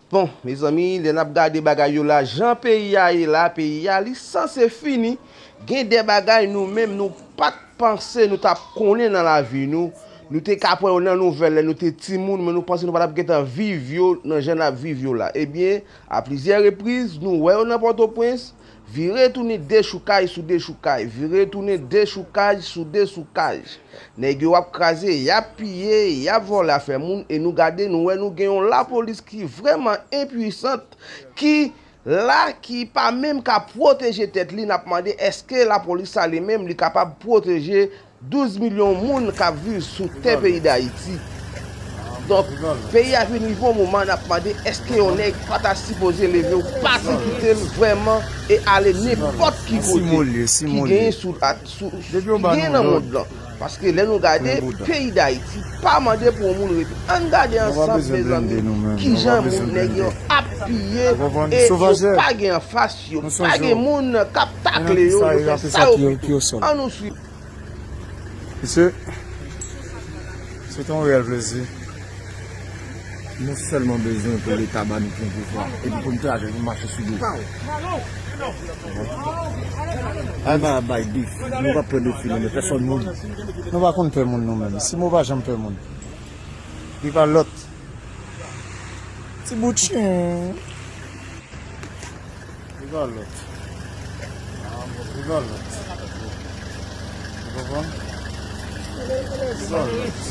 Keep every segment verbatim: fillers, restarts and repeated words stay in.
Bon, mezanmi, lè n ap gade bagay yo la, jan peyi a ye la, peyi a, li sanse fini. Gen de bagay nou menm, nou pa t panse nou t ap konnen nan lavi nou. Nou te ka pran yo nan nouvèl lè nou te timoun, men nou panse nou pa t ap gentan viv yo nan jan n ap viv yo la. Ebyen, a plizyè repriz, nou wè yo nan Pòtoprens, vire tounen dechoukaj sou dechoukaj, vire tounen dechoukaj sou dechoukaj. Nèg yo ap kraze, y ap piye, y ap vòlè afè moun, e nou gade, nou wè nou gen yon lapolis ki vrèman enpwisant, ki la, ki pa menm ka pwoteje tèt li. N ap mande, èske lapolis sa li menm, li kapab pwoteje douz milyon moun k ap viv sou tè peyi Dayiti? Donk, peyi a vin rive yon moman, n ap mande, èske yon nèg pa ta sipoze leve, ou pa ta kite l vrèman e ale nenpòt ki kote ki genyen sou, sou, ki genyen nan mond lan? Paske lè nou gade, peyi Dayiti pa mande pou yon moun rete. Ann gade ansanm, mezanmi, kijan moun, nèg yo ap piye, e yo pa gen anfas, yo pa gen moun k ap takle yo, yo fè sa yo vle. Ann nou swiv. Mesye, se te yon reyèl plezi. Nou sèlman bezwen pou Leta ba nou plen pouvwa, epi pou n travay, pou n mache sou do. Al ba bay dif, nou pa pran defi, nou, men pèsòn moun. Nou pa konn pè moun nou menm. Si mo pa janm pè moun. Li pa lòt. Ti bout chen. Li pa lòt. Li pa lòt. Ou konprann? Li pa lòt.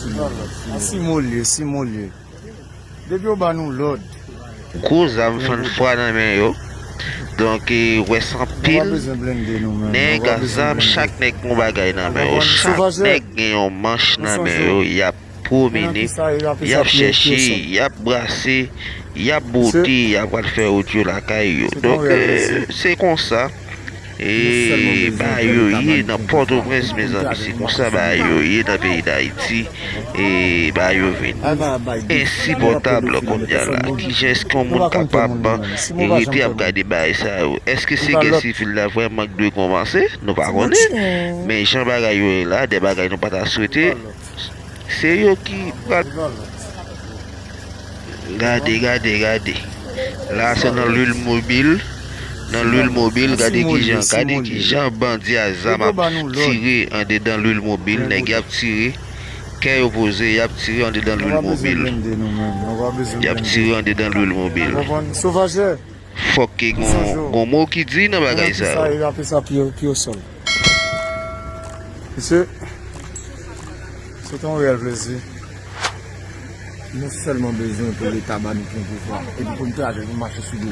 Li pa lòt. An si mo l ye, si mo l ye. Depi yo ba nou lòd. Gwo zam fann fwa nan men yo. Donk, e, wès anpil nèg ak zam, chak nèg gon bagay nan men yo. Chak nèg gen yon manch nan men yo. Y ap pwomene, y ap chèche, y ap brase, y ap bwote, y ap al fè wout yo lakay yo. Donk, e, se konsa, e, bagay yo ye nan Pòtoprens, mezanmi. Se konsa bagay yo ye nan peyi Dayiti. E, bagay yo vin ensipòtab kounye a la. Kijan èske yon moun kapab rete ap gade bagay sa yo? Èske se gè sivil la vrèman ki dwe kòmanse? Nou pa konnen. Men jan bagay yo ye la, de bagay nou pa ta swete. Se yo ki pral. Gade, gade, gade. La, se nan lwil mobil. Nan lwil mobil, gade kijan, gade kijan bandi a zam ap tire andedan lwil mobil. Nèg y ap tire. Kè yo poze, y ap tire andedan lwil mobil. Y ap tire andedan lwil mobil. Fòk ke gon, gon mo ki di nan bagay sa yo. Mesye, se te yon reyèl plezi. Nou sèlman bezwen pou Leta ba nou plen pouvwa, epi pou n travay, pou n mache sou do.